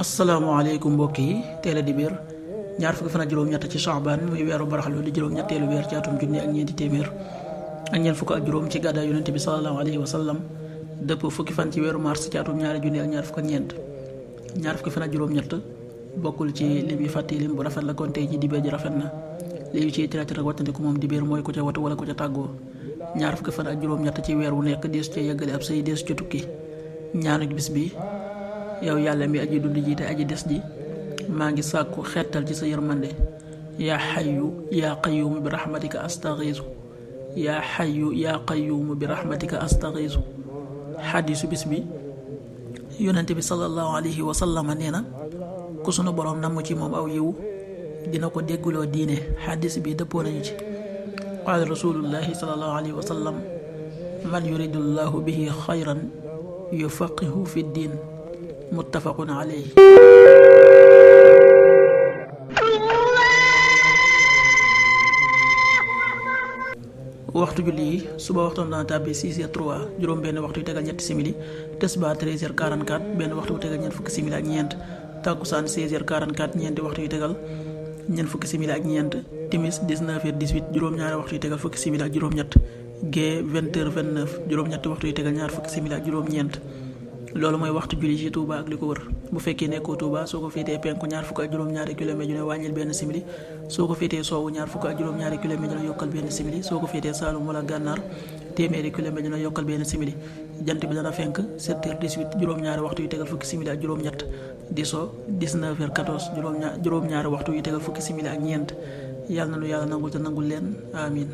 asalaamaaleykum mbokk yi teel a dibéer ñaar fukki fan ak juróom-ñett ci Shaabaan muy weeru baraxlu di juróom-ñetteelu weer ci atum junni ak ñeenti téeméer ak ñeent fukk ak juróom ci gàddaay yonente bi salallaahu alayhi wa sallam dëpp fukki fan ci weeru mars ci atum ñaari junni ak ñaar fukk ak ñeent ñaar fukki fan ak juróom-ñett bokkul ci lim yi fàtte lim bu rafet la kon tey ji dibéer ji rafet na li ci tirati rek wattandiku moom dibéer mooy ku ca watu wala ku ca tàggoo ñaar fukki fan ak juróom-ñett ci weer wu nekk deesu ca yeggale ab sëy deesu ca tukki ñaanu bis bi yow yàlla mi aji dund ji te aji des ji maa ngi sàkku xeetal ci sa yërmande yaa xayu yaa qayuumu bi raxmatika astaxiisu yaa xayu yaa qayuumu bi raxmatika astaxiisu xadiisu bis bi yonente bi sallallahu alayhi wa sallam nee na ku sunu boroom namm ci moom aw yiw dina ko dégguloo diine xadiis bi dëppoo nañu ci qaala rasulullahi sallallahu alayhi wa sallam man yuridullahu bihi xayran yufaqihu fi diin muttafaqun alayhi. waxtu julli yi suba waxtoon dana tàbbi 6h03 juróom benn waxtu yu tegal ñetti simili tisbaar 13h44 benn waxtu bu tegal ñeent fukki simili ak ñeent takkusaan 16h44 ñeenti waxtu yu tegal ñeent fukki simili ak ñeent timis 19h18 juróom-ñaari waxtu yu tegal fukki simili ak juróom-ñett gee 20h29 juróom-ñetti waxtu yu tegal ñaar fukki simili ak juróom-ñeent. loolu mooy waxtu julli ci Touba ak li ko wër bu fekkee nekkoo Touba soo ko féetee penku ñaar fukk ak juróom-ñaari kilomètre ju ne wàññil benn simili soo ko féetee soowu ñaar fukk ak juróom-ñaari kilomètre ju ne yokkal benn simili soo ko féetee Saalum wala Gànnaar téeméeri kilomètre ju ne yokkal benn simili jant bi dana fenk 7h18 juróom-ñaari waxtu yu tegal fukki simili ak juróom-ñett di so 19h14 juróom-ñaari waxtu yu tegal fukki simili ak ñeent yàlla na nu yàlla nangul te nangul leen amin